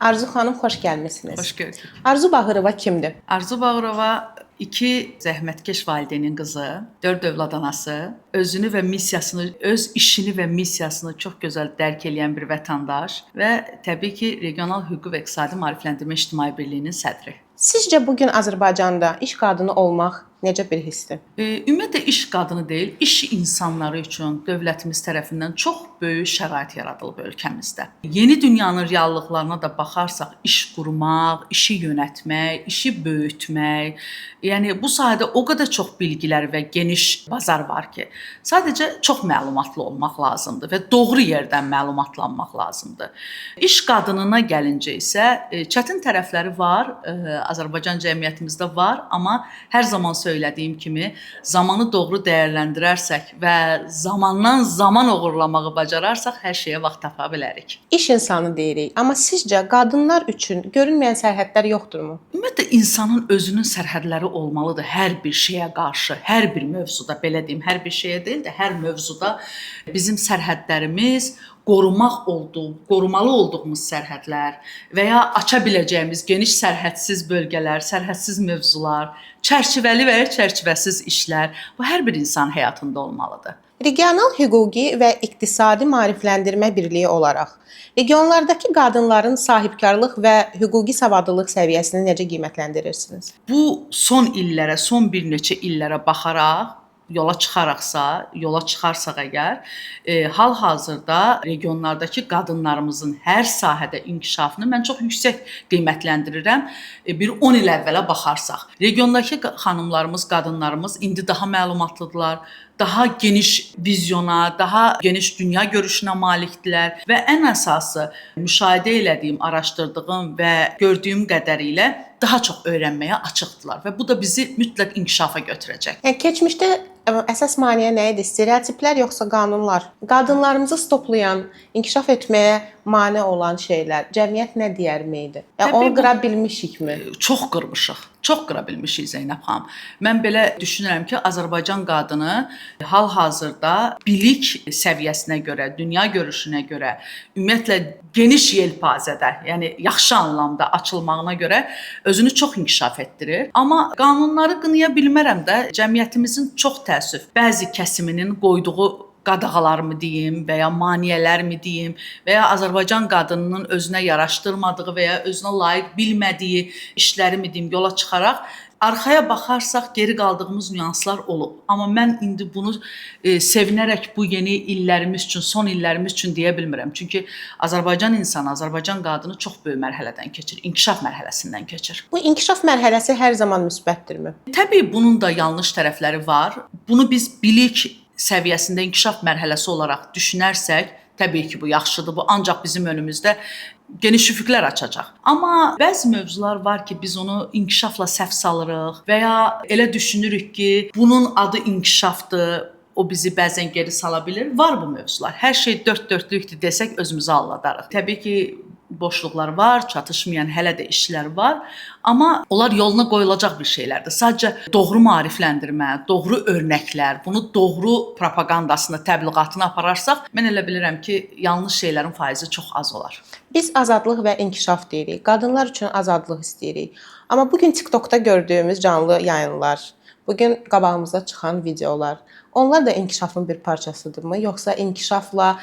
Arzu xanım, xoş gəlmisiniz. Xoş gördük. Arzu Bağırova kimdir? Arzu Bağırova 2 zəhmətkeş valideynin qızı, 4 övlad anası, özünü və missiyasını, öz işini və missiyasını çox gözəl dərk eləyən bir vətəndaş və təbii ki, Regional Hüquqi və İqtisadi Maarifləndirmə İctimai Birliyinin sədri. Sizcə bu gün Azərbaycanda iş qadını olmaq necə bir hissdir? Ümumiyyətlə iş qadını deyil, iş insanları üçün dövlətimiz tərəfindən çox böyük şərait yaradılıb ölkəmizdə. Yeni dünyanın reallıqlarına da baxarsaq, iş qurmaq, işi yönətmək, işi böyütmək, yəni bu sahədə o qədər çox bilgilər və geniş bazar var ki, sadəcə çox məlumatlı olmaq lazımdır və doğru yerdən məlumatlanmaq lazımdır. İş qadınına gəlincə isə çətin tərəfləri var, Azərbaycan cəmiyyətimizdə var, amma hər zaman söylədiyim kimi zamanı doğru dəyərləndirərsək və zamandan zaman oğurlamağı bacararsak hər şeyə vaxt tapa bilərik. İş insanı deyirik, amma sizcə qadınlar üçün görünməyən sərhədlər yoxdurmu? Ümumiyyətlə insanın özünün sərhədləri olmalıdır hər bir şeyə qarşı, hər bir mövzuda, belə deyim, hər bir şeyə deyil də hər mövzuda bizim sərhədlərimiz, korumalı olduğumuz sərhədlər və ya aça biləcəyimiz geniş sərhədsiz bölgələr, sərhədsiz mövzular, çərçivəli və ya çərçivəsiz işlər, bu hər bir insan həyatında olmalıdır. Regional Hüquqi və İqtisadi Maarifləndirmə Birliyi olaraq regionlardakı qadınların sahibkarlıq və hüquqi savadlılıq səviyyəsini necə qiymətləndirirsiniz? Bu son illərə, son bir neçə illərə baxaraq yola çıxarsaq əgər, hal-hazırda regionlardakı qadınlarımızın hər sahədə inkişafını mən çox yüksək qiymətləndirirəm. Bir 10 il əvvələ baxarsaq, regiondakı xanımlarımız, qadınlarımız indi daha məlumatlıdırlar, daha geniş vizyona, daha geniş dünya görüşünə malikdirlər və ən əsası müşahidə elədiyim, araşdırdığım və gördüyüm qədərilə daha çox öyrənməyə açıqdırlar və bu da bizi mütləq inkişafa götürəcək. Yəni keçmişdə əsas maneə nə idi? Stereotiplər yoxsa qanunlar? Qadınlarımızı stoplayan, inkişaf etməyə mane olan şeylər, cəmiyyət nə deyərmi idi? Yəni onu qıra bilmişikmi? Çox qırmışıq. Çox qıra bilmişik Zeynəb xanım. Mən belə düşünürəm ki, Azərbaycan qadını hal-hazırda bilik səviyyəsinə görə, dünya görüşünə görə, ümumiyyətlə geniş yelpazədə, yəni yaxşı anlamda açılmağına görə özünü çox inkişaf etdirir. Amma qanunları qınaya bilmərəm də, cəmiyyətimizin çox təəssüf bəzi kəsiminin qoyduğu qadağalarmı deyim və ya maneələrmi deyim və ya Azərbaycan qadınının özünə yaraşdırmadığı və ya özünə layiq bilmədiyi işləri mi deyim yola çıxaraq arxaya baxarsaq geri qaldığımız nüanslar olub. Amma mən indi bunu sevinərək bu yeni illərimiz üçün, son illərimiz üçün deyə bilmirəm. Çünki Azərbaycan insanı, Azərbaycan qadını çox böyük mərhələdən keçir, inkişaf mərhələsindən keçir. Bu inkişaf mərhələsi hər zaman müsbətdirmi? Təbii bunun da yanlış tərəfləri var. Bunu biz bilik səviyyəsində inkişaf mərhələsi olaraq düşünərsək, təbii ki, bu yaxşıdır. Bu ancaq bizim önümüzdə geniş üfüqlər açacaq. Amma bəzi mövzular var ki, biz onu inkişafla səhv salırıq və ya elə düşünürük ki, bunun adı inkişafdır, o bizi bəzən geri sala bilir. Var bu mövzular. Hər şey dörd-dörtlükdür desək özümüzü aldadarıq. Təbii ki, boşluqlar var, çatışmayan hələ də işlər var, amma onlar yoluna qoyulacaq bir şeylərdir. Sadəcə doğru maarifləndirmə, doğru örnəklər, bunu doğru propagandasını, təbliğatını apararsaq, mən elə bilirəm ki, yanlış şeylərin faizi çox az olar. Biz azadlıq və inkişaf deyirik. Qadınlar üçün azadlıq istəyirik. Amma bu gün TikTokda gördüyümüz canlı yayınlar, bu gün qabağımıza çıxan videolar, onlar da inkişafın bir parçasıdırmı, yoxsa inkişafla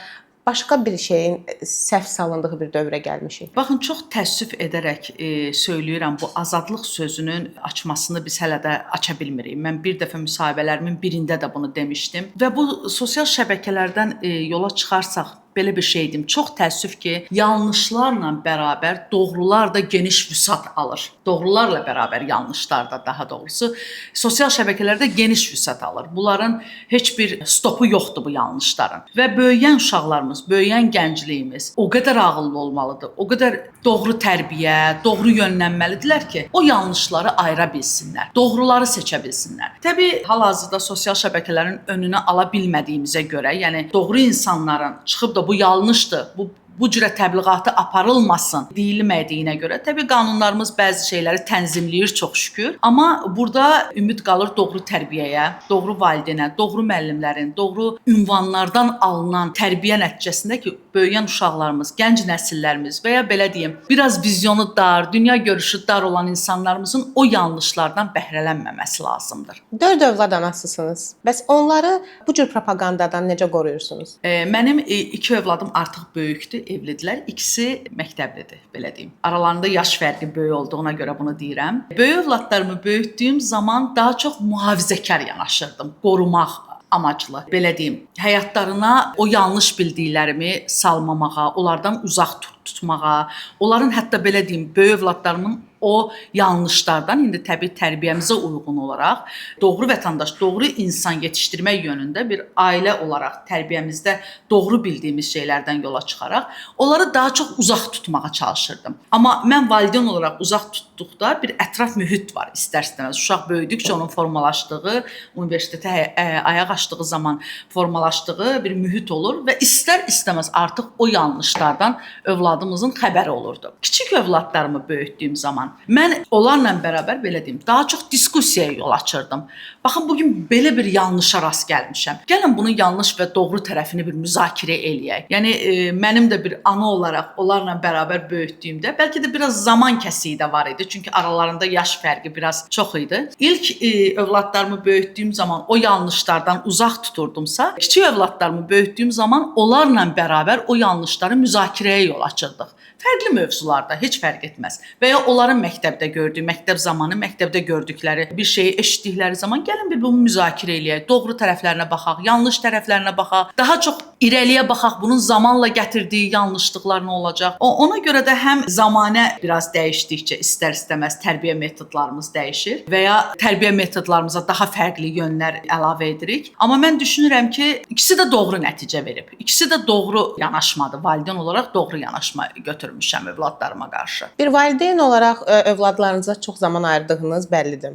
başqa bir şeyin səhv salındığı bir dövrə gəlmişik? Baxın, çox təəssüf edərək söyləyirəm, bu azadlıq sözünün açmasını biz hələ də aça bilmirik. Mən bir dəfə müsahibələrimin birində də bunu demişdim və bu sosial şəbəkələrdən yola çıxarsaq belə bir şey deyim. Çox təəssüf ki, yanlışlarla bərabər doğrular da geniş vüsat alır. Doğrularla bərabər yanlışlar da, daha doğrusu, sosial şəbəkələrdə geniş vüsat alır. Bunların heç bir stopu yoxdur bu yanlışların. Və böyüyən uşaqlarımız, böyüyən gəncliyimiz o qədər ağıllı olmalıdır, o qədər doğru tərbiyə, doğru yönlənməlidirlər ki, o yanlışları ayıra bilsinlər, doğruları seçə bilsinlər. Təbii hal-hazırda sosial şəbəkələrin önünü ala bilmədiyimizə görə, yəni doğru insanların çıxıb da bu yanlışdır, bu Bu cürə təbliğatı aparılmasın deyilmədiyinə görə, təbii qanunlarımız bəzi şeyləri tənzimləyir çox şükür. Amma burada ümid qalır doğru tərbiyəyə, doğru valideynə, doğru müəllimlərin, doğru ünvanlardan alınan tərbiyə nəticəsində ki, böyüyən uşaqlarımız, gənc nəsillərimiz və ya belə deyim, biraz vizyonu dar, dünya görüşü dar olan insanlarımızın o yanlışlardan bəhrələnməməsi lazımdır. 4 övlad anasısınız. Bəs onları bu cür propagandadan necə qoruyursunuz? Mənim 2 övladım artıq böyükdür, evlidirlər. İkisi məktəblidir, belə deyim. Aralarında yaş fərqi böyük olduğuna görə bunu deyirəm. Böyük övladlarımı böyütdüyüm zaman daha çox mühafizəkar yanaşırdım, qorumaq amaclı. Belə deyim, həyatlarına o yanlış bildiklərimi salmamağa, onlardan uzaq tutmağa, onların hətta belə deyim, böyük övladlarımın o yanlışlardan indi təbii tərbiyəmizə uyğun olaraq doğru vətəndaş, doğru insan yetişdirmək yönündə bir ailə olaraq tərbiyəmizdə doğru bildiyimiz şeylərdən yola çıxaraq onları daha çox uzaq tutmağa çalışırdım. Amma mən valideyn olaraq uzaq tutduqda bir ətraf mühit var istər-istəməz. Uşaq böyüdükcə onun formalaşdığı, universitetə ayaq açdığı zaman formalaşdığı bir mühit olur və istər-istəməz artıq o yanlışlardan övladımızın xəbəri olurdu. Kiçik övladlarımı böyütdüyüm zaman mən onlarla bərabər belə deyim, daha çox diskussiyaya yol açırdım. Baxın, bugün belə bir yanlışa rast gəlmişəm. Gəlin bunun yanlış və doğru tərəfini bir müzakirə eləyək. Yəni mənim də bir ana olaraq onlarla bərabər böyütdüyümdə bəlkə də biraz zaman kəsiyi də var idi. Çünki aralarında yaş fərqi biraz çox idi. İlk övladlarımı böyütdüyüm zaman o yanlışlardan uzaq tuturdumsa, kiçik övladlarımı böyütdüyüm zaman onlarla bərabər o yanlışları müzakirəyə yol açırdıq. Fərqli mövzularda heç fərq etməz. Və ya onların məktəbdə gördüyü, məktəb zamanı məktəbdə gördükləri bir şeyi eşitdikləri zaman gəlin bir bunu müzakirə eləyək. Doğru tərəflərinə baxaq, yanlış tərəflərinə baxaq. Daha çox irəliyə baxaq, bunun zamanla gətirdiyi yanlışlıqlar nə olacaq? Ona görə də həm zamanə biraz dəyişdikcə istər-istəməz tərbiyə metodlarımız dəyişir və ya tərbiyə metodlarımıza daha fərqli yönlər əlavə edirik. Amma mən düşünürəm ki, ikisi də doğru nəticə verib. İkisi də doğru yanaşmadır. Valideyn olaraq doğru yanaşma götürmüşəm övladlarıma qarşı. Bir valideyn olaraq övladlarınıza çox zaman ayırdığınız bəllidir.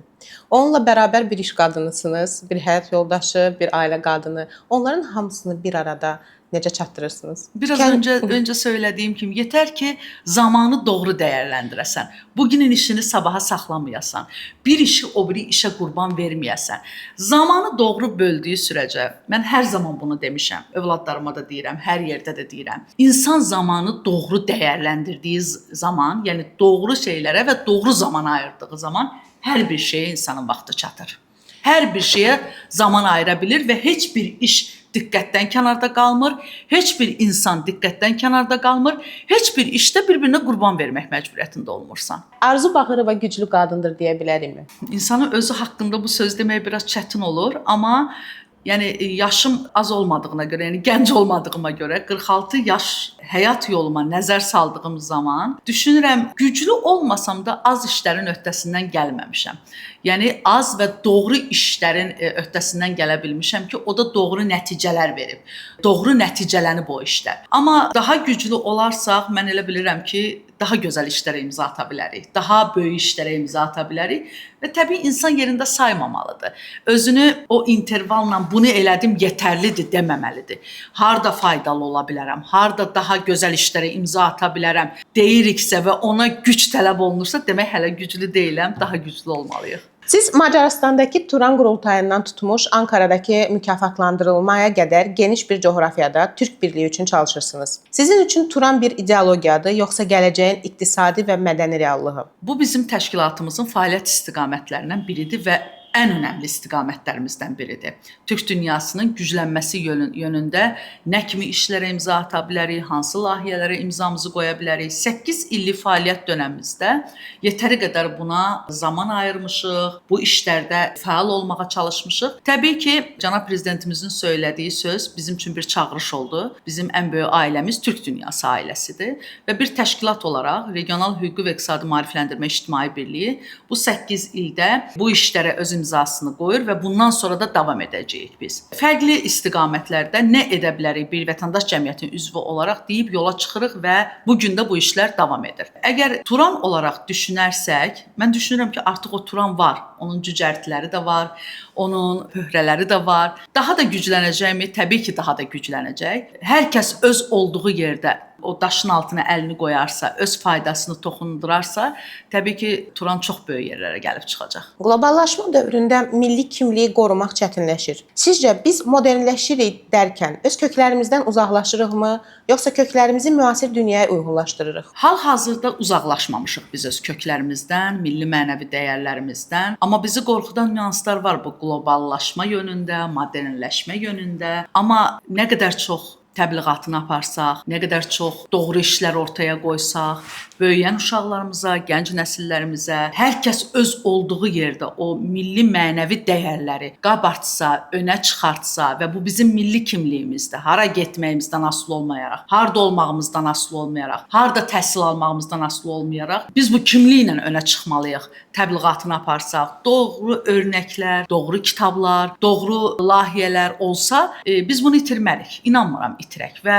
Onunla bərabər bir iş qadınısınız, bir həyat yoldaşı, bir ailə qadını. Onların hamısını bir arada necə çatdırırsınız? Biraz öncə söylədiyim kimi, yetər ki, zamanı doğru dəyərləndirəsən. Bugünün işini sabaha saxlamayasan. Bir işi o biri işə qurban verməyəsən. Zamanı doğru böldüyü sürəcə, mən hər zaman bunu demişəm, övladlarıma da deyirəm, hər yerdə də deyirəm. İnsan zamanı doğru dəyərləndirdiyi zaman, yəni doğru şeylərə və doğru zaman ayırdığı zaman hər bir şeyə insanın vaxtı çatır. Hər bir şeyə zaman ayıra bilir və heç bir iş diqqətdən kənarda qalmır, heç bir insan diqqətdən kənarda qalmır, heç bir işdə bir-birinə qurban vermək məcburiyyətində olmursan. Arzu Bağırova güclü qadındır deyə bilərikmi? İnsanın özü haqqında bu söz demək biraz çətin olur, amma yəni yaşım az olmadığına görə, yəni gənc olmadığıma görə 46 yaş həyat yoluma nəzər saldığım zaman düşünürəm güclü olmasam da az işlərin öhdəsindən gəlməmişəm. Yəni az və doğru işlərin öhdəsindən gələ bilmişəm ki, o da doğru nəticələr verib. Doğru nəticələnib o işlər. Amma daha güclü olarsaq mən elə bilirəm ki, daha gözəl işlərə imza ata bilərik, daha böyük işlərə imza ata bilərik və təbii insan yerində saymamalıdır. Özünü o intervalla bunu elədim yetərlidir deməməlidir. Harda faydalı ola bilərəm, harda daha gözəl işlərə imza ata bilərəm deyiriksə və ona güc tələb olunursa, demək hələ güclü deyiləm, daha güclü olmalıyıq. Siz Macaristandakı Turan qurultayından tutmuş Ankaradakı mükafatlandırılmaya qədər geniş bir coğrafiyada Türk birliyi üçün çalışırsınız. Sizin üçün Turan bir ideologiyadır, yoxsa gələcəyin iqtisadi və mədəni reallığı? Bu bizim təşkilatımızın fəaliyyət istiqamətlərindən biridir və ən önəmli istiqamətlərimizdən biridir. Türk dünyasının güclənməsi yönündə nə kimi işlərə imza ata bilərik, hansı layihələrə imzamızı qoya bilərik. 8 illik fəaliyyət dönəmimizdə yetəri qədər buna zaman ayırmışıq, bu işlərdə fəal olmağa çalışmışıq. Təbii ki, cənab prezidentimizin söylədiyi söz bizim üçün bir çağırış oldu. Bizim ən böyük ailəmiz Türk dünyası ailəsidir və bir təşkilat olaraq Regional Hüquqi və İqtisadi Maarifləndirmə İctimai Birliyi bu 8 ildə bu işlərə öz imzasını qoyur və bundan sonra da davam edəcəyik biz. Fərqli istiqamətlərdə nə edə bilərik bir vətəndaş cəmiyyətinin üzvü olaraq deyib yola çıxırıq və bu gün də bu işlər davam edir. Əgər Turan olaraq düşünərsək, mən düşünürəm ki, artıq o Turan var. Onun cücərtiləri də var, onun pöhrələri də var. Daha da güclənəcəkmi? Təbii ki, daha da güclənəcək. Hər kəs öz olduğu yerdə o daşın altına əlini qoyarsa, öz faydasını toxundurarsa, təbii ki, Turan çox böyük yerlərə gəlib çıxacaq. Qloballaşma dövründə milli kimliyi qorumaq çətinləşir. Sizcə biz modernləşirik dərkən öz köklərimizdən uzaqlaşırıqmı, yoxsa köklərimizi müasir dünyaya uyğunlaşdırırıq? Hal-hazırda uzaqlaşmamışıq biz öz köklərimizdən, milli mənəvi dəyərlərimizdən, amma bizi qorxudan nüanslar var bu qloballaşma yönündə, modernləşmə yönündə. Amma nə qədər çox təbliğatını aparsaq, nə qədər çox doğru işlər ortaya qoysaq, böyüyən uşaqlarımıza, gənc nəsillərimizə, hər kəs öz olduğu yerdə o milli mənəvi dəyərləri qabartsa, önə çıxartsa və bu bizim milli kimliyimizdir. Hara getməyimizdən asılı olmayaraq, harda olmağımızdan asılı olmayaraq, harda təhsil almağımızdan asılı olmayaraq biz bu kimliklə önə çıxmalıyıq. Təbliğatını aparsaq, doğru örnəklər, doğru kitablar, doğru layihələr olsa, biz bunu itirmərik. İnanmıram itirək və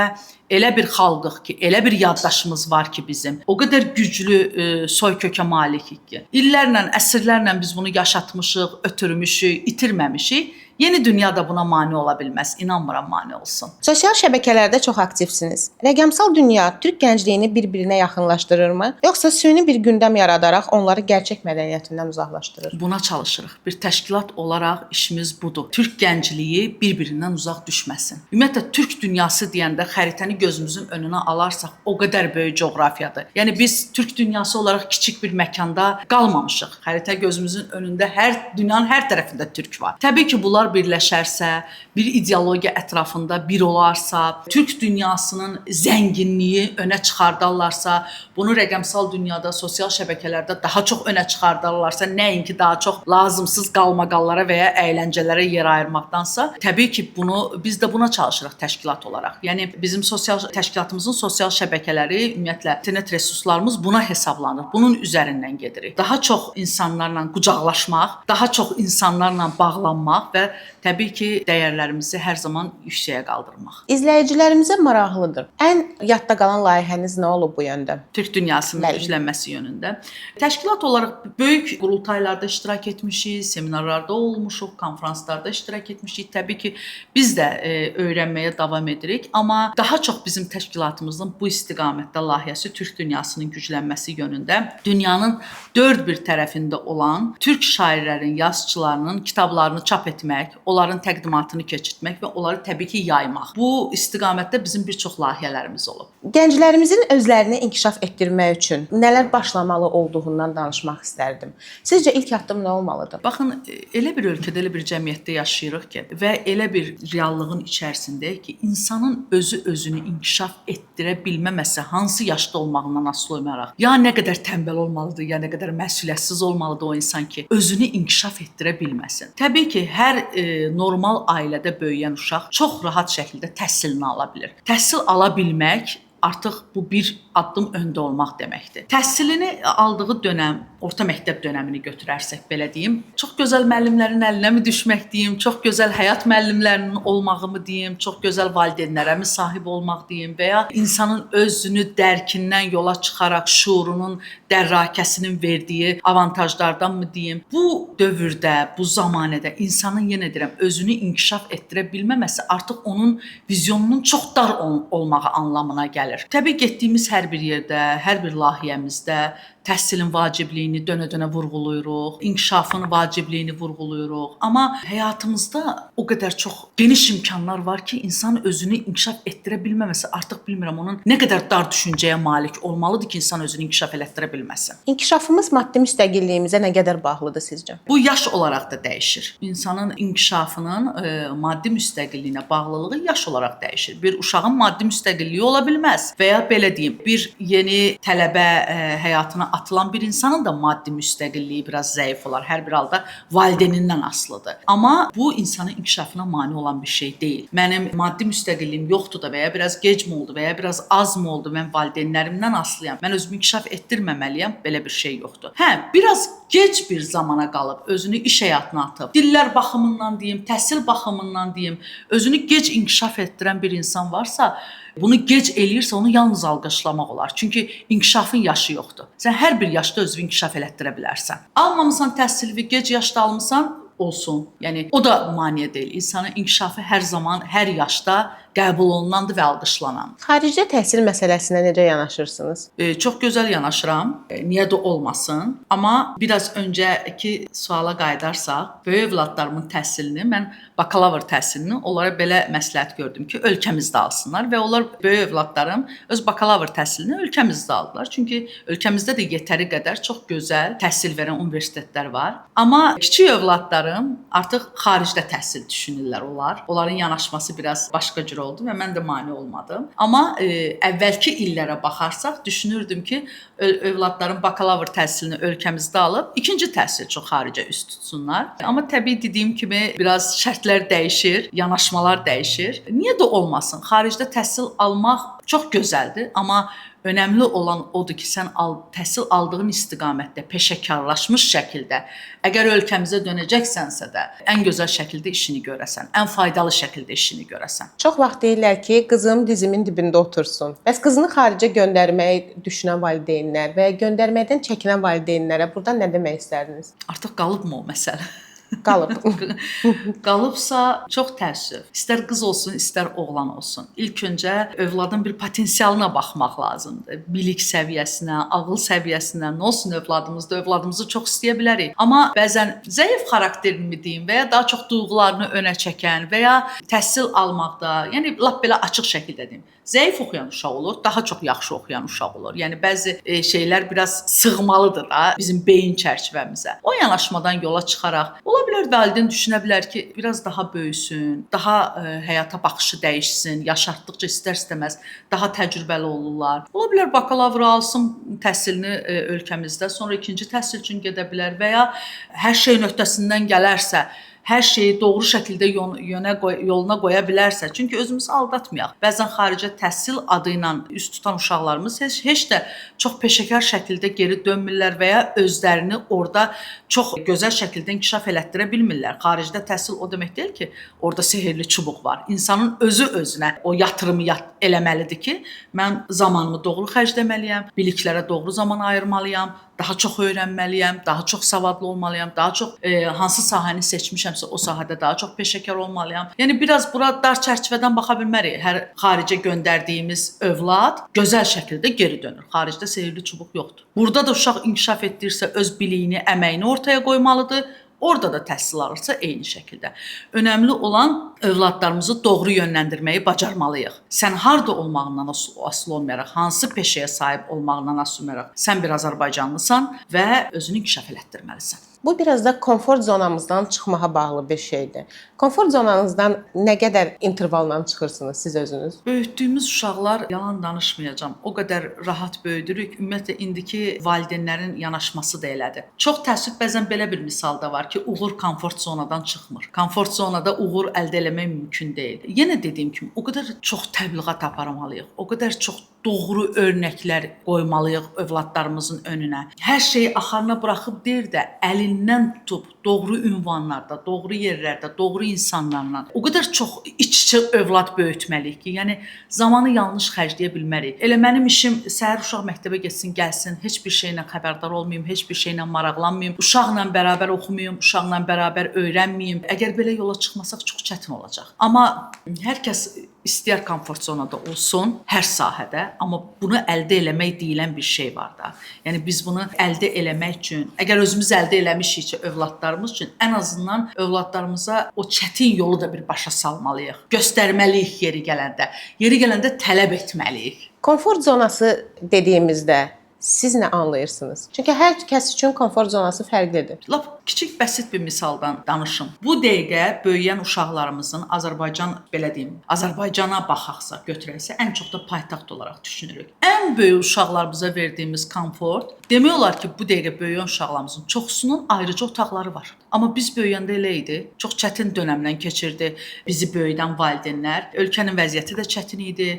elə bir xalqıq ki, elə bir yaddaşımız var ki bizim. O qədər güclü soy-kökə malikik ki, illərlə, əsrlərlə biz bunu yaşatmışıq, ötürmüşük, itirməmişik. Yeni dünya da buna mane ola bilməz. İnanmıram mane olsun. Sosial şəbəkələrdə çox aktivsiniz. Rəqəmsal dünya türk gəncliyini bir-birinə yaxınlaşdırırmı, yoxsa süni bir gündəm yaradaraq onları gerçək mədəniyyətindən uzaqlaşdırır? Buna çalışırıq. Bir təşkilat olaraq işimiz budur. Türk gəncliyi bir-birindən uzaq düşməsin. Ümumiyyətlə türk dünyası deyəndə xəritəni gözümüzün önünə alarsaq o qədər böyük coğrafiyadır. Yəni biz türk dünyası olaraq kiçik bir məkanda qalmamışıq. Xəritə gözümüzün önündə hər dünyanın hər tərəfində türk var. Təbii ki, bunlar birləşərsə, bir ideologiya ətrafında bir olarsa, türk dünyasının zənginliyi önə çıxardarlarsa, bunu rəqəmsal dünyada, sosial şəbəkələrdə daha çox önə çıxardarlarsa, nəinki daha çox lazımsız qalmaqallara və ya əyləncələrə yer ayırmaqdansa, təbii ki, bunu biz də buna çalışırıq təşkilat olaraq. Yəni bizim sosial təşkilatımızın sosial şəbəkələri, ümumiyyətlə internet resurslarımız buna hesablanır. Bunun üzərindən gedirik. Daha çox insanlarla qucaqlaşmaq, daha çox insanlarla bağlanmaq və təbii ki, dəyərlərimizi hər zaman yüksəyə qaldırmaq. İzləyicilərimizə maraqlıdır. Ən yadda qalan layihəniz nə olub bu yöndə? Türk dünyasının güclənməsi yönündə. Təşkilat olaraq böyük qurultaylarda iştirak etmişik, seminarlarda olmuşuq, konfranslarda iştirak etmişik. Təbii ki, biz də öyrənməyə davam edirik, amma daha çox bizim təşkilatımızın bu istiqamətdə layihəsi Türk dünyasının güclənməsi yönündə dünyanın dörd bir tərəfində olan türk şairlərin, yazıçılarının kitablarını çap etmək, onların təqdimatını keçirtmək və onları təbii ki, yaymaq. Bu istiqamətdə bizim bir çox layihələrimiz olub. Gənclərimizin özlərini inkişaf etdirmək üçün nələr başlamalı olduğundan danışmaq istərdim. Sizcə ilk addım nə olmalıdır? Baxın, elə bir ölkədə, elə bir cəmiyyətdə yaşayırıq ki və elə bir reallığın içərisindəyik ki, insanın özü özünü inkişaf etdirə bilməməsi hansı yaşda olmağından asılı olmayaraq, ya nə qədər tənbəl olmalıdır, ya nə qədər məsuliyyətsiz olmalıdır o insan ki, özünü inkişaf etdirə bilməsin. Təbii ki, hər normal ailədə böyüyən uşaq çox rahat şəkildə təhsilini ala bilir. Təhsil ala bilmək artıq bu bir addım öndə olmaq deməkdir. Təhsilini aldığı dönəm, orta məktəb dönəmini götürərsək belə deyim, çox gözəl müəllimlərin əlinə mi düşmək deyim, çox gözəl həyat müəllimlərinin olmağı mı deyim, çox gözəl valideynlərə mi sahib olmaq deyim və ya insanın özünü dərkindən yola çıxaraq şuurunun, dərrakəsinin verdiyi avantajlardan mı deyim. Bu dövrdə, bu zamanədə insanın yenə deyirəm, özünü inkişaf etdirə bilməməsi artıq onun vizyonunun çox dar olmağı anlamına gəlir. Təbii getdiyimiz hər bir yerdə, hər bir layihəmizdə təhsilin vacibliyini dönə-dönə vurğulayırıq, inkişafın vacibliyini vurğulayırıq. Amma həyatımızda o qədər çox geniş imkanlar var ki, insan özünü inkişaf etdirə bilməməsi artıq bilmirəm onun nə qədər dar düşüncəyə malik olmalıdır ki, insan özünü inkişaf elətdirə bilməsin. İnkişafımız maddi müstəqilliyimizə nə qədər bağlıdır sizcə? Bu yaş olaraq da dəyişir. İnsanın inkişafının maddi müstəqilliyinə bağlılığı yaş olaraq dəyişir. Bir uşağın maddi müstəqilliyi ola bilməz və ya belə deyim, bir yeni tələbə həyatına atılan bir insanın da maddi müstəqilliyi biraz zəif olar. Hər bir halda valideynindən asılıdır. Amma bu insanın inkişafına mane olan bir şey deyil. Mənim maddi müstəqilliyim yoxdur da və ya biraz gec mi oldu və ya biraz az mı oldu, mən valideynlərimdən asılıyam. Mən özümü inkişaf etdirməməliyəm. Belə bir şey yoxdur. Hə, biraz gec bir zamana qalıb özünü iş həyatına atıb, dillər baxımından deyim, təhsil baxımından deyim, özünü gec inkişaf etdirən bir insan varsa, bunu gec eləyirsə onu yalnız alqışlamaq olar. Çünki inkişafın yaşı yoxdur. Sən hər bir yaşda özünü inkişaf elətdirə bilərsən. Almamısan təhsilini, gec yaşda almısan, olsun. Yəni o da maneə deyil. İnsanın inkişafı hər zaman, hər yaşda qəbul olunandır və alqışlanandır. Xaricdə təhsil məsələsinə necə yanaşırsınız? Çox gözəl yanaşıram. Niyə də olmasın? Amma biraz öncəki suala qayıdarsaq, böyük övladlarımın təhsilini, mən bakalavr təhsilini onlara belə məsləhət gördüm ki, ölkəmizdə alsınlar və onlar, böyük övladlarım öz bakalavr təhsilini ölkəmizdə aldılar. Çünki ölkəmizdə də yetəri qədər çox gözəl təhsil verən universitetlər var. Amma kiçik övladlarım artıq xaricdə təhsil düşünürlər onlar. Onların yanaşması biraz başqa cür oldu və mən də mane olmadım. Amma əvvəlki illərə baxarsaq, düşünürdüm ki, övladlarım bakalavr təhsilini ölkəmizdə alıb, ikinci təhsil üçün xaricə üz tutsunlar. Amma təbii dediyim kimi biraz şərtlər dəyişir, yanaşmalar dəyişir. Niyə də olmasın? Xaricdə təhsil almaq çox gözəldir, amma önəmli olan odur ki, sən təhsil aldığın istiqamətdə peşəkarlaşmış şəkildə, əgər ölkəmizə dönəcəksənsə də, ən gözəl şəkildə işini görəsən, ən faydalı şəkildə işini görəsən. Çox vaxt deyirlər ki, qızım dizimin dibində otursun. Bəs qızını xaricə göndərməyi düşünən valideynlər və ya göndərməkdən çəkinən valideynlərə burdan nə demək istərdiniz? Artıq qalıbmı o məsələ? Qalıb. Qalıbsa çox təəssüf. İstər qız olsun, istər oğlan olsun. İlk öncə övladın bir potensialına baxmaq lazımdır. Bilik səviyyəsinə, ağıl səviyyəsinə, nə olsun övladımızda, övladımızı çox istəyə bilərik. Amma bəzən zəif xarakterli deyim və ya daha çox duyğularını önə çəkən və ya təhsil almaqda, yəni lap belə açıq şəkildə deyim, zəif oxuyan uşaq olur, daha çox yaxşı oxuyan uşaq olur. Yəni bəzi şeylər biraz sığmalıdır da bizim beyin çərçivəmizə. O yanaşmadan yola çıxaraq ola bilər valideyn düşünə bilər ki, biraz daha böyüsün, daha həyata baxışı dəyişsin, yaş artdıqca istər-istəməz daha təcrübəli olurlar. Ola bilər bakalavr alsın təhsilini ölkəmizdə, sonra ikinci təhsil üçün gedə bilər və ya hər şeyin öhdəsindən gələrsə, hər şeyi doğru şəkildə yoluna qoya bilərsə, çünki özümüzü aldatmayaq. Bəzən xaricə təhsil adı ilə üz tutan uşaqlarımız heç də çox peşəkar şəkildə geri dönmürlər və ya özlərini orada çox gözəl şəkildə inkişaf elətdirə bilmirlər. Xaricdə təhsil o demək deyil ki, orada sehirli çubuq var. İnsanın özü özünə o yatırımı eləməlidir ki, mən zamanımı doğru xərcləməliyəm, biliklərə doğru zaman ayırmalıyam, daha çox öyrənməliyəm, daha çox savadlı olmalıyam, daha çox hansı sahəni seçmişəmsə o sahədə daha çox peşəkar olmalıyam. Yəni biraz bura dar çərçivədən baxa bilmərik. Hər xaricə göndərdiyimiz övlad gözəl şəkildə geri dönür. Xaricdə sehirli çubuq yoxdur. Burada da uşaq inkişaf etdirirsə öz biliyini, əməyini ortaya qoymalıdır. Orada da təhsil alırsa eyni şəkildə. Önəmli olan övladlarımızı doğru yönləndirməyi bacarmalıyıq. Sən harda olmağından asılı olmayaraq, hansı peşəyə sahib olmağından asılı olmayaraq, sən bir Azərbaycanlısan və özünü inkişaf elətdirməlisən. Bu biraz da komfort zonamızdan çıxmağa bağlı bir şeydir. Komfort zonanızdan nə qədər intervalla çıxırsınız siz özünüz? Böyütdüyümüz uşaqlar, yalan danışmayacağam, o qədər rahat böyüdürük. Ümumiyyətlə indiki valideynlərin yanaşması da elədir. Çox təəssüf bəzən belə bir misal da var ki, uğur komfort zonadan çıxmır. Komfort zonada uğur əldə eləmək mümkün deyil. Yenə dediyim kimi, o qədər çox təbliğat aparmalıyıq, o qədər çox doğru örnəklər qoymalıyıq övladlarımızın önünə. Hər şeyi axarına buraxıb deyir də, əlindən tutub doğru ünvanlarda, doğru yerlərdə, doğru insanlarla o qədər çox iç-içə övlad böyütməliyik ki, yəni zamanı yanlış xərcləyə bilmərik. Elə mənim işim səhər uşaq məktəbə getsin, gəlsin, heç bir şeylə xəbərdar olmayım, heç bir şeylə maraqlanmayım, uşaqla bərabər oxumayım, uşaqla bərabər öyrənməyim. Əgər belə yola çıxmasaq çox çətin olacaq. Amma hər kəs istəyər komfort zonada olsun hər sahədə, amma bunu əldə eləmək deyilən bir şey var da. Yəni biz bunu əldə eləmək üçün, əgər özümüz əldə eləmişiksə övladlarımız üçün, ən azından övladlarımıza o çətin yolu da bir başa salmalıyıq. Göstərməliyik yeri gələndə. Yeri gələndə tələb etməliyik. Komfort zonası dediyimizdə siz nə anlayırsınız? Çünki hər kəs üçün komfort zonası fərqlidir. Lap kiçik, bəsit bir misaldan danışım. Bu dəqiqə böyüyən uşaqlarımızın Azərbaycan, belə deyim, Azərbaycana baxaqsa, götürəksə, ən çox da paytaxt olaraq düşünürük. Ən böyük uşaqlarımıza verdiyimiz komfort, demək olar ki, bu dəqiqə böyüyən uşaqlarımızın çoxsunun ayrıca otaqları var. Amma biz böyüyəndə elə idi. Çox çətin dönəmdən keçirdi bizi böyüdən valideynlər. Ölkənin vəziyyəti də çətin idi.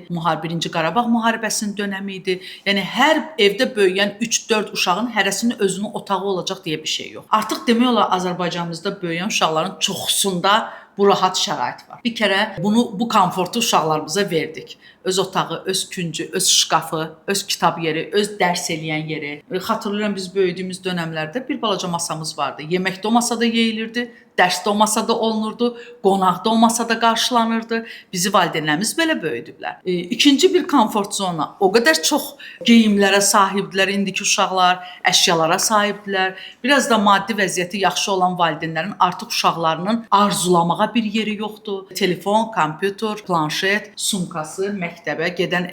Birinci Qarabağ müharibəsinin dönəmi idi. Yəni hər evdə böyüyən 3-4 uşağın hərəsinin özünün otağı olacaq deyə bir şey yox. Artıq demək olar Azərbaycanımızda böyüyən uşaqların çoxsunda bu rahat şərait var. Bir kərə bu komfortu uşaqlarımıza verdik. Öz otağı, öz küncü, öz şkafı, öz kitab yeri, öz dərs eləyən yeri. Xatırlayıram biz böyüdüyümüz dönəmlərdə bir balaca masamız vardı. Yemək də o masada yeyilirdi, dərs də o masada olunurdu, qonaq da o masada qarşılanırdı. Bizi valideynlərimiz belə böyüdüblər. İkinci bir komfort zona. O qədər çox geyimlərə sahibdilər indiki uşaqlar, əşyalara sahibdilər. Biraz da maddi vəziyyəti yaxşı olan valideynlərin artıq uşaqlarının arzulamağa bir yeri yoxdur. Telefon, kompüter, planşet, sumkası, məktəbə gedən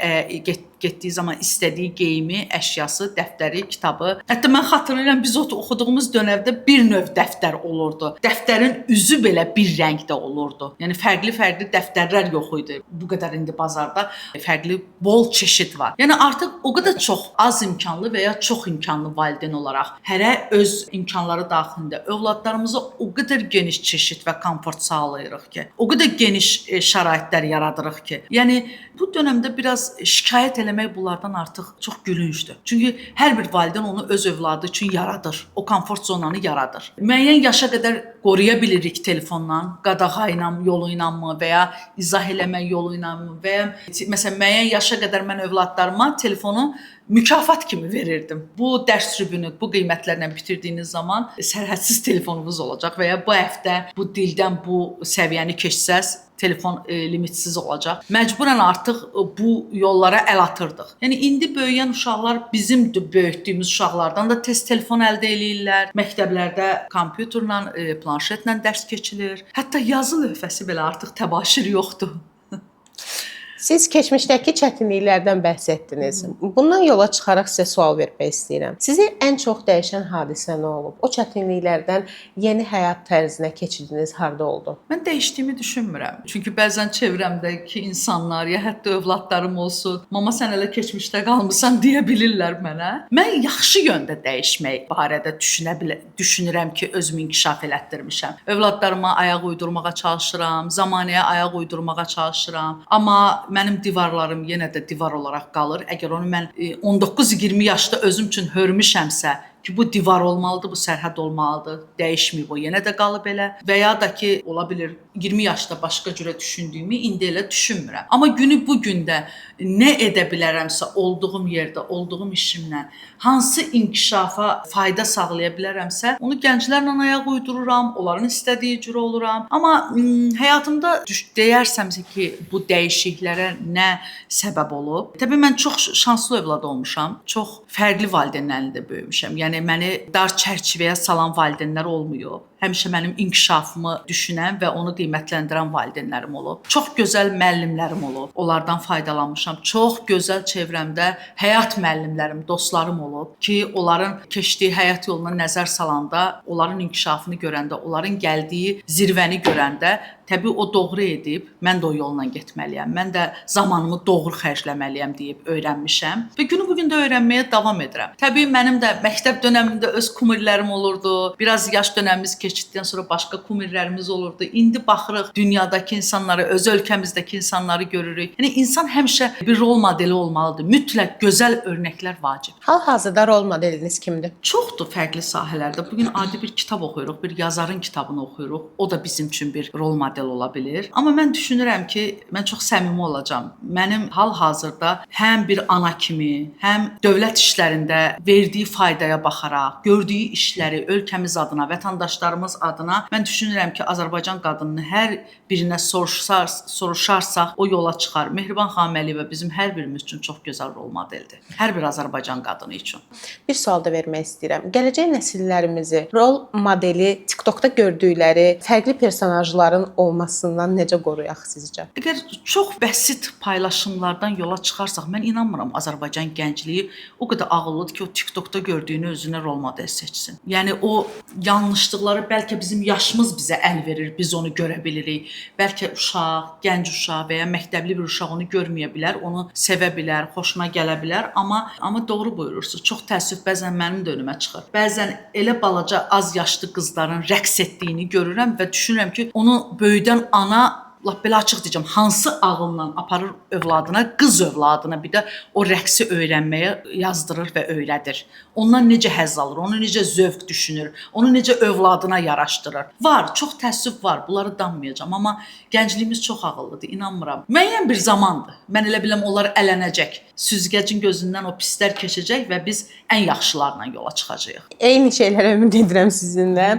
getdiyi zaman istədiyi geyimi, əşyası, dəftəri, kitabı. Hətta mən xatırlayıram biz oxuduğumuz dönəmdə bir növ dəftər olurdu. Dəftərin üzü belə bir rəngdə olurdu. Yəni fərqli-fərqli dəftərlər yox idi. Bu qədər indi bazarda fərqli bol çeşid var. Yəni artıq o qədər çox az imkanlı və ya çox imkanlı valideyn olaraq hərə öz imkanları daxilində övladlarımıza o qədər geniş çeşid və komfort sağlayırıq ki, o qədər geniş şəraitlər yaradırıq ki. Yəni bu dönəmdə biraz şikayət eləmək bunlardan artıq çox gülüncdür. Çünki hər bir valideyn onu öz övladı üçün yaradır. O komfort zonanı yaradır. Müəyyən yaşa qədər qoruya bilirik telefonla, qadağa ilə, yolu ilə mı və ya izah eləmək yolu ilə mı və ya məsələn müəyyən yaşa qədər mən övladlarıma telefonu mükafat kimi verirdim. Bu dərs rübünü bu qiymətlərlə bitirdiyiniz zaman sərhədsiz telefonunuz olacaq və ya bu həftə bu dildən bu səviyyəni keçsəz telefon limitsiz olacaq. Məcburən artıq bu yollara əl atırdıq. Yəni indi böyüyən uşaqlar bizim böyütdüyümüz uşaqlardan da tez telefon əldə eləyirlər. Məktəblərdə kompüterlə, planşetlə dərs keçilir. Hətta yazı lövhəsi belə artıq təbaşir yoxdur. Siz keçmişdəki çətinliklərdən bəhs etdiniz. Bundan yola çıxaraq sizə sual vermək istəyirəm. Sizi ən çox dəyişən hadisə nə olub? O çətinliklərdən yeni həyat tərzinə keçidiniz harda oldu? Mən dəyişdiyimi düşünmürəm. Çünki bəzən çevrəmdəki insanlar ya hətta övladlarım olsun, mama sən elə keçmişdə qalmısan deyə bilirlər mənə. Mən yaxşı yöndə dəyişmək barədə düşünürəm ki, özümü inkişaf elətdirmişəm. Övladlarıma ayaq uydurmağa çalışıram, zamanəyə ayaq uydurmağa çalışıram. Amma mənim divarlarım yenə də divar olaraq qalır. Əgər onu mən 19-20 yaşda özüm üçün hörmüşəmsə ki, bu divar olmalıdır, bu sərhəd olmalıdır, dəyişməyib o, yenə də qalıb elə. Və ya da ki, ola bilir 20 yaşda başqa cürə düşündüyümü indi elə düşünmürəm. Amma günü bu gündə nə edə bilərəmsə olduğum yerdə, olduğum işimlə hansı inkişafa fayda sağlaya bilərəmsə, onu gənclərlə ayaq uydururam, onların istədiyi cürə oluram. Amma həyatımda deyərsəmsə ki, bu dəyişikliklərə nə səbəb olub? Təbii mən çox şanslı övlad olmuşam. Çox fərqli valideynlərlə də böyümüşəm. Yəni məni dar çərçivəyə salan valideynlər olmayıb. Həmişə mənim inkişafımı düşünən və onu qiymətləndirən valideynlərim olub. Çox gözəl müəllimlərim olub. Onlardan faydalanmışam. Çox gözəl çevrəmdə həyat müəllimlərim, dostlarım olub ki, onların keçdiyi həyat yoluna nəzər salanda, onların inkişafını görəndə, onların gəldiyi zirvəni görəndə təbii o doğru edib, mən də o yolla getməliyəm. Mən də zamanımı doğru xərcləməliyəm deyib öyrənmişəm və günü bu gün də öyrənməyə davam edirəm. Təbii mənim də məktəb dönəmində öz kumirlərim olurdu. Biraz yaş dönəmimiz keçdikdən sonra başqa kumirlərimiz olurdu. İndi baxırıq dünyadakı insanları, öz ölkəmizdəki insanları görürük. Yəni insan həmişə bir rol modeli olmalıdır. Mütləq gözəl örnəklər vacibdir. Hal-hazırda rol modeliniz kimdir? Çoxdur fərqli sahələrdə. Bu gün adi bir kitab oxuyuruq, bir yazarın kitabını oxuyuruq. O da bizim üçün bir rol model ola bilir. Amma mən düşünürəm ki, mən çox səmimi olacağam. Mənim hal-hazırda həm bir ana kimi, həm dövlət işlərində verdiyi faydaya baxaraq, gördüyü işləri ölkəmiz adına, vətəndaşlarımız adına mən düşünürəm ki, Azərbaycan qadınının hər birinə soruşarsaq o yola çıxar. Mehriban xanım Əliyeva bizim hər birimiz üçün çox gözəl rol modeldir. Hər bir Azərbaycan qadını üçün. Bir sual da vermək istəyirəm. Gələcək nəsillərimizi rol modeli TikTokda gördükləri fərqli personajların olmasından necə qoruyaq sizcə? Əgər çox bəsit paylaşımlardan yola çıxarsaq, mən inanmıram Azərbaycan gəncliyi o qədər ağıllıdır ki, o TikTokda gördüyünü özünə rol model seçsin. Yəni o yanlışlıqları bəlkə bizim yaşımız bizə əl verir, biz onu görə bilirik. Bəlkə uşaq, gənc uşaq və ya məktəbli bir uşaq onu görməyə bilər, onu sevə bilər, xoşuna gələ bilər, amma doğru buyurursunuz. Çox təəssüf bəzən mənim də önümə çıxır. Bəzən elə balaca az yaşlı qızların rəqs etdiyini görürəm və düşünürəm ki, onu böyüdən ana Lap belə açıq deyəcəm, hansı ağılla aparır övladına, qız övladına bir də o rəqsi öyrənməyə yazdırır və öyrədir. Ondan necə həzz alır, onu necə zövq düşünür, onu necə övladına yaraşdırır. Var, çox təəssüf var, bunları danmayacağam, amma gəncliyimiz çox ağıllıdır, inanmıram. Müəyyən bir zamandır. Mən elə biləm onlar ələnəcək. Süzgəcin gözündən o pislər keçəcək və biz ən yaxşılarla yola çıxacağıq. Eyni şeylərə ümid edirəm sizinlə.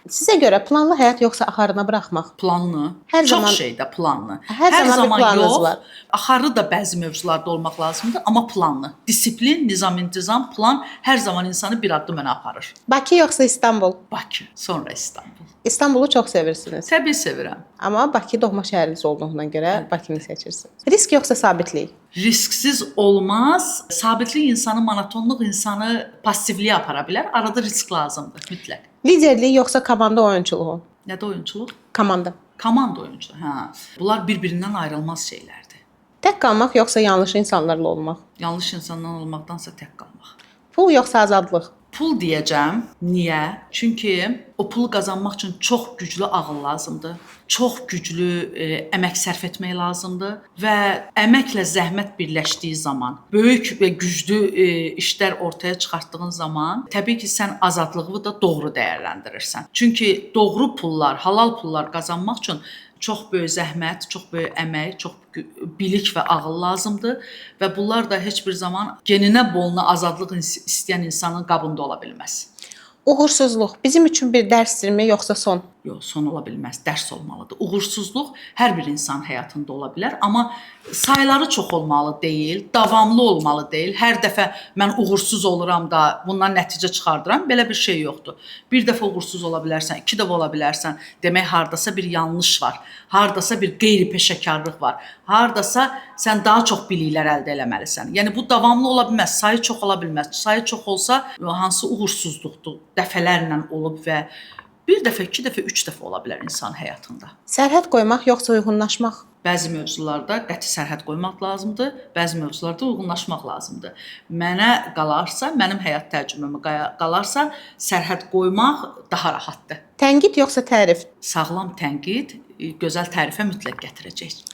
Sizə görə planlı həyat yoxsa axarına buraxmaq? Planlı. Hər çox zaman- şeydə planlı. Hər zaman bir planınız yox, var. Axarı da bəzi mövzularda olmaq lazımdır, amma planlı. Disiplin, nizam, intizam, plan hər zaman insanı bir addım önə aparır. Bakı yoxsa İstanbul? Bakı, sonra İstanbul. İstanbulu çox sevirsiniz. Təbii sevirəm. Amma Bakı doğma şəhəriniz olduğuna görə Bakını seçirsiniz. Risk yoxsa sabitlik? Risksiz olmaz. Sabitlik insanı, monotonluq insanı passivliyə apara bilər. Arada risk lazımdır mütləq. Liderlik yoxsa komanda oyunçuluğu? Nədə oyunçuluq? Komanda. Komanda oyunçuluğu. Hə. Bunlar bir-birindən ayrılmaz şeylərdir. Tək qalmaq yoxsa yanlış insanlarla olmaq? Yanlış insandan olmaqdansa tək qalmaq. Pul yoxsa azadlıq? Pul deyəcəm. Niyə? Çünki o pulu qazanmaq üçün çox güclü ağıl lazımdır. Çox güclü əmək sərf etmək lazımdır və əməklə zəhmət birləşdiyi zaman, böyük və güclü işlər ortaya çıxartdığın zaman, təbii ki, sən azadlığı da doğru dəyərləndirirsən. Çünki doğru pullar, halal pullar qazanmaq üçün çox böyük zəhmət, çox böyük əmək, çox bilik və ağıl lazımdır və bunlar da heç bir zaman geninə boluna azadlıq istəyən insanın qabında ola bilməz. Uğursuzluq bizim üçün bir dərsdirmi yoxsa son? Yox, son ola bilməz, dərs olmalıdır. Uğursuzluq hər bir insan həyatında ola bilər, amma sayları çox olmalı deyil, davamlı olmalı deyil. Hər dəfə mən uğursuz oluram da bundan nəticə çıxardıram, belə bir şey yoxdur. Bir dəfə uğursuz ola bilərsən, iki dəfə ola bilərsən. Demək hardasa bir yanlış var. Hardasa bir qeyri-peşəkarlıq var. Hardasa sən daha çox biliklər əldə eləməlisən. Yəni bu davamlı ola bilməz, sayı çox ola bilməz. Sayı çox olsa hansı uğursuzluqdur, dəfələrlə olub və bir dəfə, iki dəfə, üç dəfə ola bilər insan həyatında. Sərhəd qoymaq yoxsa uyğunlaşmaq? Bəzi mövzularda qəti sərhəd qoymaq lazımdır, bəzi mövzularda uyğunlaşmaq lazımdır. Mənə qalarsa, mənim həyat təcrübəmə qalarsa, sərhəd qoymaq daha rahatdır. Tənqid yoxsa tərif? Sağlam tənqid gözəl tərifə mütləq gətirəcək.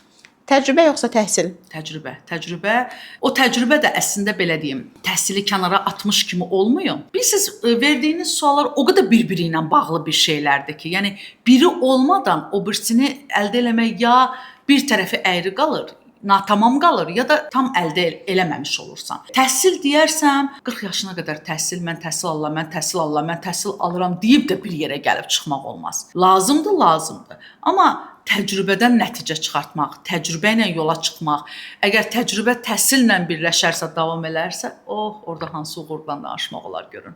Təcrübə yoxsa təhsil? Təcrübə, təcrübə. O təcrübə də əslində belə deyim, təhsili kənara atmış kimi olmuyor. Bilirsiniz, verdiyiniz suallar o qədər bir-biri ilə bağlı bir şeylərdir ki, yəni biri olmadan o birisini əldə eləmək ya bir tərəfi əyri qalır, natamam qalır ya da tam əldə eləməmiş olursan. Təhsil deyərsəm, 40 yaşına qədər təhsil, mən təhsil alıram, mən təhsil alıram, mən təhsil alıram deyib də bir yerə gəlib çıxmaq olmaz. Lazımdır, lazımdır. Amma təcrübədən nəticə çıxartmaq, təcrübə ilə yola çıxmaq, əgər təcrübə təhsillə birləşərsə, davam elərsə, oh, orada hansı uğurdan danışmaq olar görün.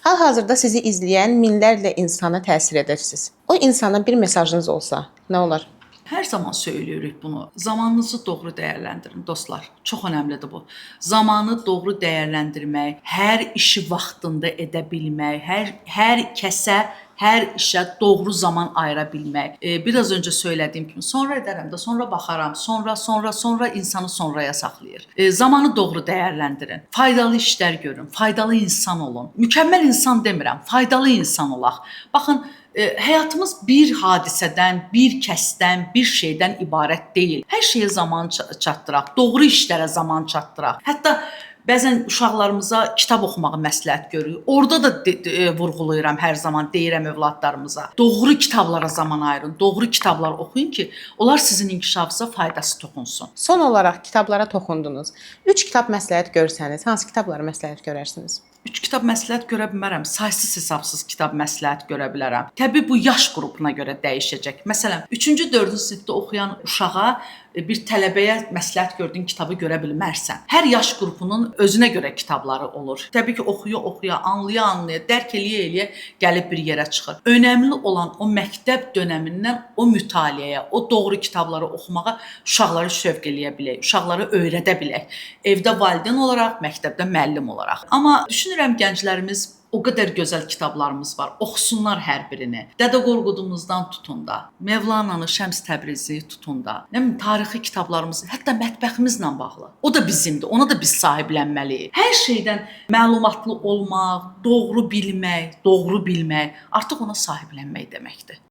Hal-hazırda sizi izləyən minlərlə insana təsir edirsiniz. O insana bir mesajınız olsa, nə olar? Hər zaman söyləyirik bunu. Zamanınızı doğru dəyərləndirin dostlar. Çox önəmlidir bu. Zamanı doğru dəyərləndirmək, hər işi vaxtında edə bilmək, hər kəsə, hər işə doğru zaman ayıra bilmək. Biraz öncə söylədiyim kimi, sonra edərəm də, sonra baxaram, sonra insanı sonraya saxlayır. Zamanı doğru dəyərləndirin. Faydalı işlər görün, faydalı insan olun. Mükəmməl insan demirəm, faydalı insan olaq. Baxın, həyatımız bir hadisədən, bir kəsdən, bir şeydən ibarət deyil. Hər şeyə zaman çatdıraq, doğru işlərə zaman çatdıraq. Hətta bəzən uşaqlarımıza kitab oxumağı məsləhət görürük. Orada da vurğulayıram hər zaman, deyirəm övladlarımıza. Doğru kitablara zaman ayırın, doğru kitablar oxuyun ki, onlar sizin inkişafınıza faydası toxunsun. Son olaraq kitablara toxundunuz. 3 kitab məsləhət görsəniz, hansı kitabları məsləhət görərsiniz? 3 kitab məsləhət görə bilmərəm. Saysız hesabsız kitab məsləhət görə bilərəm. Təbii bu yaş qrupuna görə dəyişəcək. Məsələn, 3-cü, 4-cü sinifdə oxuyan uşağa bir tələbəyə məsləhət gördüyün kitabı görə bilmərsən. Hər yaş qrupunun özünə görə kitabları olur. Təbii ki, oxuya-oxuya, anlaya-anlaya, dərk eləyə-eləyə gəlib bir yerə çıxır. Önəmli olan o məktəb dönəmindən o mütaliəyə, o doğru kitabları oxumağa uşaqları şövq eləyə bilək, uşaqları öyrədə bilək. Evdə valideyn olaraq, məktəbdə müəllim olaraq. Amma düşünürəm gənclərimiz o qədər gözəl kitablarımız var. Oxusunlar hər birini. Dədə Qorqudumuzdan tutun da, Mevlananı, Şəms Təbrizi tutun da, nə bilim tarixi kitablarımız, hətta mətbəximizlə bağlı. O da bizimdir. Ona da biz sahiblənməliyik. Hər şeydən məlumatlı olmaq, doğru bilmək, artıq ona sahiblənmək deməkdir.